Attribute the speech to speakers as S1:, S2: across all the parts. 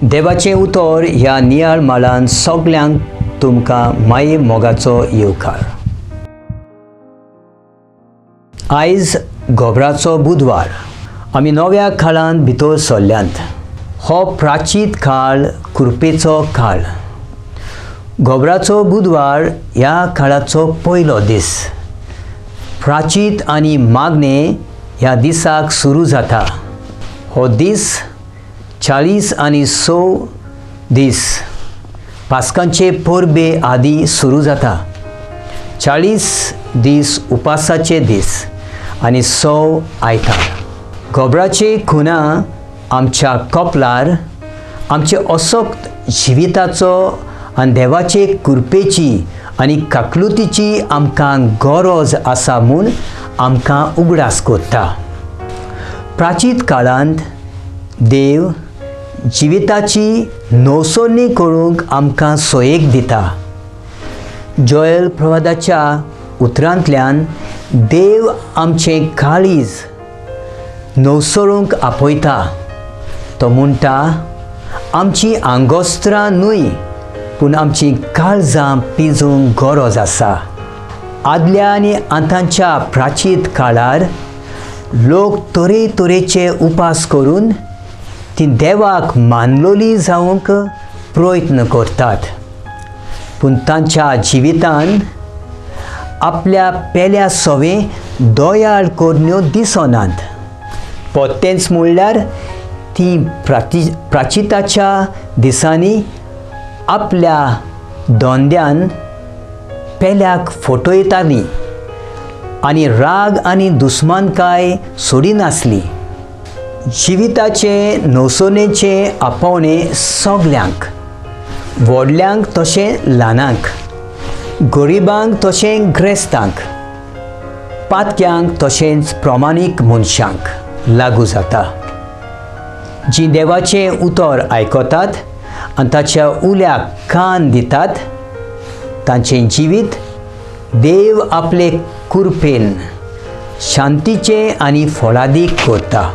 S1: देवाचें उतर ह्या नियाळ माळान सगल्यांक तुमकां माये मोगाचो येवकार. आयज गोबराचो बुधवार. आमी नव्या काळांत भितर सरल्यांत. हो प्राचीत काळ कृपेचो काळ. गोबराचो बुधवार ह्या काळाचो पयलो दीस. प्राचीत आनी मागणे ह्या दिसाक सुरू जाता. हो दीस 40 आनी 100 दीस पास्कांचे परबे आदी सुरू जाता. 40 दीस उपासाचे दीस आनी 100 आयतार. गोबराचे खुना आमच्या कपलार आमचे असक्त जिविताचो आनी देवाचे कृपेची आनी काकलुतीची आमकां गरज आसा म्हूण आमकां उगडास करता. प्राचीत काळांत देव जिविताची नवसरणी करूंक आमकां सोयेक दिता. जोयल प्रवादाच्या उतरांतल्यान देव आमचें काळीज नवसरूंक आपयता. तो म्हणटा, आमची आंगोस्त्रां न्हय पूण आमची काळजां पिजूंक गरज आसा. आदल्या आनी आतांच्या प्राचीत काळार लोक तरेतरेचे उपास करून ती देवाक मानलोली जावंक प्रयत्न करतात, पूण तांच्या जिवितान आपल्या पेल्या सवे दयाळ करण्यो दिसनात. पोत्तेंच म्हणल्यार ती प्राचिताच्या दिसांनी आपल्या दोंद्यान पेल्याक फटयताली आनी राग आनी दुस्मानकाय सोडिनासली. जिविताचे नवसणेचे आपोवणें सगल्यांक, व्हडल्यांक तशें ल्हानांक, गरिबांक तशें ग्रेस्तांक, पातक्यांक तशेंच प्रमाणीक मनशांक लागू जाता. जीं देवाचें उतर आयकतात आनी ताच्या उल्याक कान दितात तांचें जिवीत देव आपले कृपेन शांतीचें आनी फळादीक करता.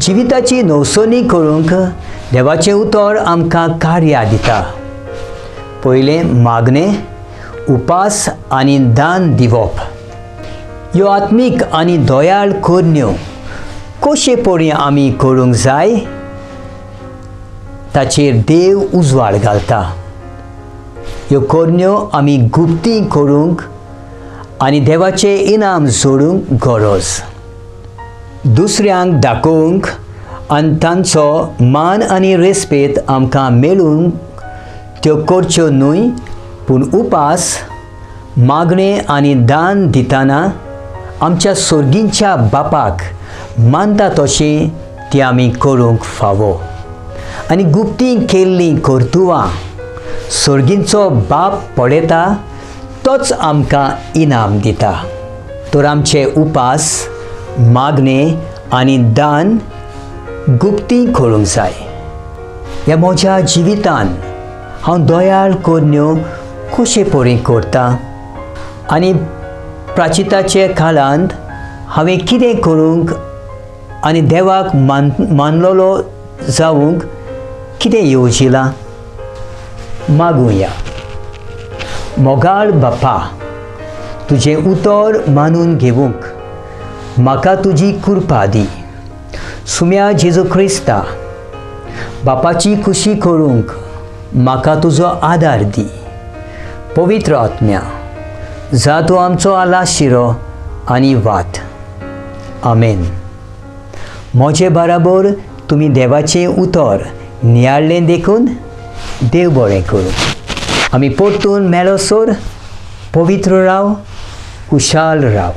S1: जिविताची नवसणी करूंक देवाचें उतर आमकां कार्या दिता. पयलें मागणें, उपास आनी दान दिवप. ह्यो आत्मीक आनी दयाळ करण्यो कशे परी आमी करूंक जाय ताचेर देव उजवाड घालता. ह्यो करण्यो आमी गुप्ती करूंक आनी देवाचें इनाम जोडूंक गरज. दुसऱ्यांक दाखोवंक आनी तांचो मान आनी रेस्पेद आमकां मेळूंक त्यो करच्यो न्हय, पूण उपास, मागणें आनी दान दितना आमच्या सोर्गींच्या बापाक मानता तशें ती आमी करूंक फावो. आनी गुप्ती केल्लीं कर्तुवां सोर्गींचो बाप पळयता, तोच आमकां इनाम दिता. तर आमचे उपास, मागणें आनी दान गुप्ती करूंक जाय. ह्या म्हज्या जिवितान हांव दयाळ करण्यो कशे परी करता आनी प्राचिताचे काळांत हांवें कितें करूंक आनी देवाक मानलोलो जावंक कितें येवजिलां? मागुया. मोगाळ बापा, तुजें उतर मानून घेवंक म्हाका तुजी कृपा दी. सुम्या जेजू क्रिस्ता, बापाची खुशी करूंक म्हाका तुजो आदार दी. पवित्र आत्म्या, जा तूं आमचो आलाशिरो आनी वात. आमेन. म्हजे बराबर तुमी देवाचें उतर नियाळ्ळें देखून देव बरें करूं. आमी परतून मेळसर पवित्र राव, कुशाल राव.